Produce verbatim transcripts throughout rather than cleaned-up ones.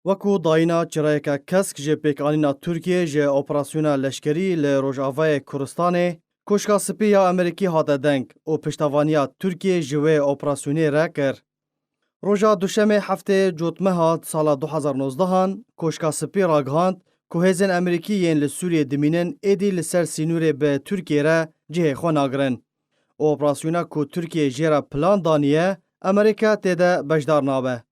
Wekû dayîna çirayeke kesk ji pêkanîna Tirkiyê ji operasyona leşkerî li Rojavayê Kurdistanê, Koşka Spî ya Amerîkî hate deng û piştevaniya Tirkiyê ji wê operasyonê re kir. Roja Duşemê heftê Cotmeha sala du hezar nozdehan, Koşka Spî ragihand ku hêzên Amerîkî yên li Sûriyê dimînin êdî li ser sînorê bi Tirkiyê re cihê xwe nagirin û operasyona ku Tirkiye jê re plan daniye, Amerîka tê de beşdar nabe.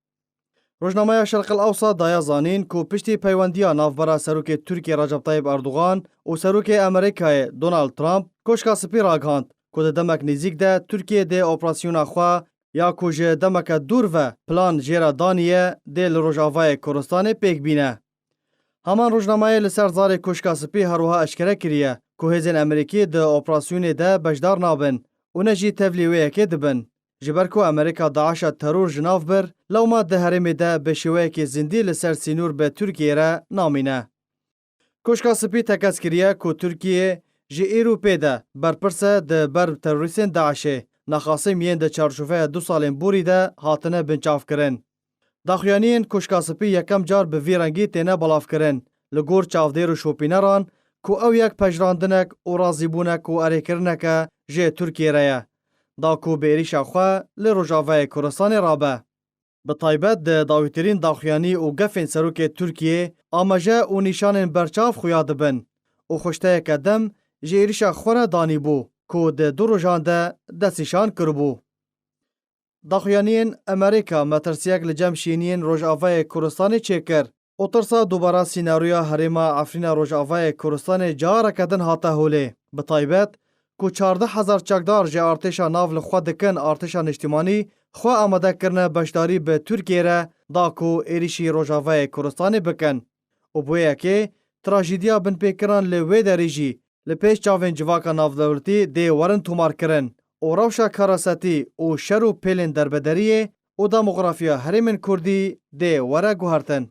Rojnameya Şerqil Ewsat daye zanîn ku piştî peywendiya navbera Serokê Tirkiyê Recep Tayyip Erdogan û Serokê Amerîkayê Donald Trump, Koşka Spî ragihand ku di demek nêzîk de Tirkiye dê operasyona xwe ya ku ji demeke dûr ve plan jê re daniye, dê li Rojavayê Kurdistanê pêk bîne. Heman rojnameyê li ser zarê Koşka Spî her wiha eşkere kiriye ku hêzên Amerîkî di operasyonê de beşdar nabin û ne jî tevlî wê yekê dibin. Ji ber ku Amerîka DAIŞa teror ji nav bir, lewma di herêmê de bi şêweyekê zindî li ser sînor bi Tirkiyê re namîne. Koşka Spî tekez kiriye ku Tirkiye ji îro pê de berpirs e di ber terorîstên DAIŞê, nexasim yên di çarçoveya du salên borî de hatine binçavkirin. Daxuyaniyên Koşka Spî yekem car bi vî rengî têne belavkirin, li gor çavdêr û şopîneran ku ew yek pejrandinek û razîbûnek û erêkirineke ji Tirkiyê re ye, da ku bi êrîşa xwe li Rojavayê Kurdistanê rabe. Bi taybet di dawîtirîn daxuyanî û gefên serokê Tirkiyê amaje û nîşanên berçav xuya dibin û xuşteyeke dem ji êrîşa xwe re danîbû ku di du rojan de destnîşan kiribû. Daxuyaniyên Amerîka metirsiyek li cem şêniyên Rojavayê Kurdistanê çêkir û tirsa dubara sînaroya herêma Efrîna Rojavayê Kurdistanê careke din hate holê. Bi taybet ku çardeh hezar çekdar ji artêşa nav li xwe dikin artêşa niştimanî xwe amade kirine beşdarî bi Tirkiyê re da ku êrîşî Rojavayê Kurdistanê bikin. Û bi wê yekê trajîdiya binpêkiran li wê derê jî li pêş çavên civaka navdewletî dê werin tomarkirin û rewşa karasetî û şer û pêlên derbederiyê û demografiya herêmên Kurdî dê were guhertin.